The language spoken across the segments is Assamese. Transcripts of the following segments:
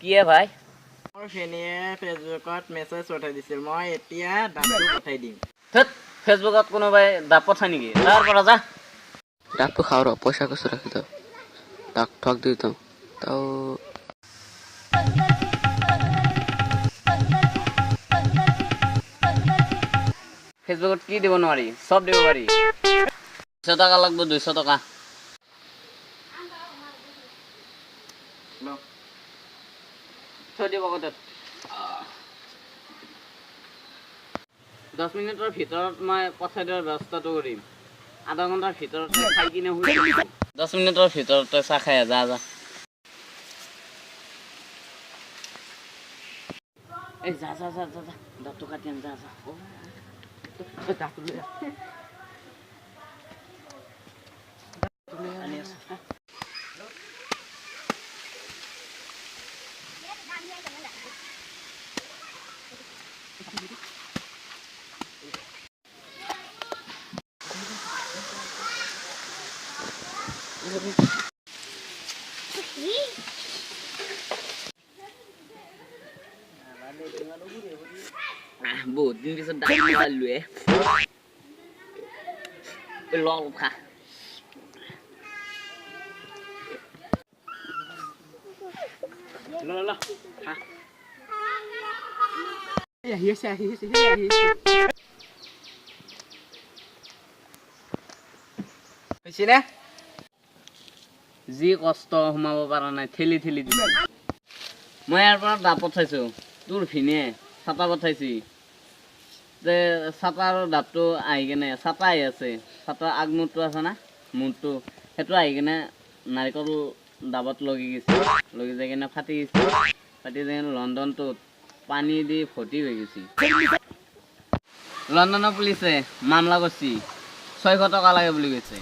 কি হে ভাই? মোৰ ফেনীয়ে ফেচবুকত মেছেজ পঠাই দিছিল, মই এতিয়া ডাবটো পঠাই দিম। ধেত, ফেচবুকত কোনোবাই ডাব পঠায় নেকি? তাৰ পৰা যা। ডাবটো খাওঁ ৰ, পইচা কৈছো ৰাখি দাও, ডাক ঠগ দি দিওঁ তাও। ফেচবুকত কি দিব নোৱাৰি, চব দিব পাৰি। 200 টকা লাগব, 200 টকা। ল। থৈ দিব পকেটত। 10 মিনিটৰ ভিতৰত মই পঠাই দিয়াৰ ব্যৱস্থাটো কৰিম। আধা ঘণ্টাৰ ভিতৰতে খাই কিনে শুই থাকিম। 10 মিনিটৰ ভিতৰত তই চাহ খাই আহ, যা যা। এই যা যা যা যা যা, দাঁতটো কাটি আন, যা যা। অ, ডাবটো লৈ আহ। আনি আছো। বহুত দিন পিছত ডাব খালোৱে। ল, অলপ খা। ল ল, খা। আহি আছে, আহি আছে, সেই আহি আছে। হৈছে নে? যি কষ্ট, সোমাব পৰা নাই, ঠেলি ঠেলি দিছে। মই ইয়াৰ পৰা ডাব পঠাইছো, তোৰ ভিনে চাটা পঠাইছি। তে চাটাৰ ডাবটো আহি কেনে, চাটা আহি আছে, চাটাৰ আগমূৰটো আছে না, মূৰটো, সেইটো আহি কেনে নাৰিকল ডাবত লগি গৈছে। লগি যাই কেনে ফাটি গৈছে। ফাটি যাই কেনে লণ্ডনটোত পানী দি ভৰ্তি হৈ গৈছে। লণ্ডনৰ পুলিচে মামলা কৰছি, 600 টকা লাগে বুলি কৈছে।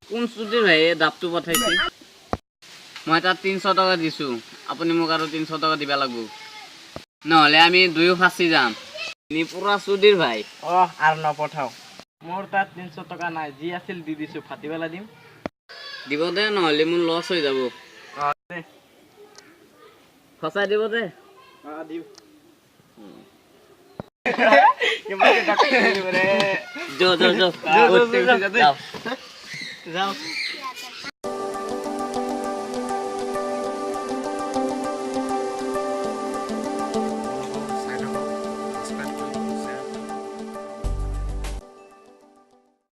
কোন চুটিৰ ভাইয়ে ডাবটো পঠাইছে? মই তাত 300 টকা দিছো, আপুনি মোক আৰু 300 টকা দিব লাগিব, নহ'লে আমি দুয়ো ফাঁচি যাম। নি পুৰা চুদিৰ ভাই। অ, আৰু নপঠাও। মোৰ তাত 300 টকা নাই, যি আছিল দি দিছো, ফাটি পেলাই দিম। দিব দে, নহ'লে মোৰ লছ হৈ যাব। অ, দে। সঁচাই দিব দে। অ, দিম। কিমান যো যো যো। যো, যো, যো, যো। যাও। যাও।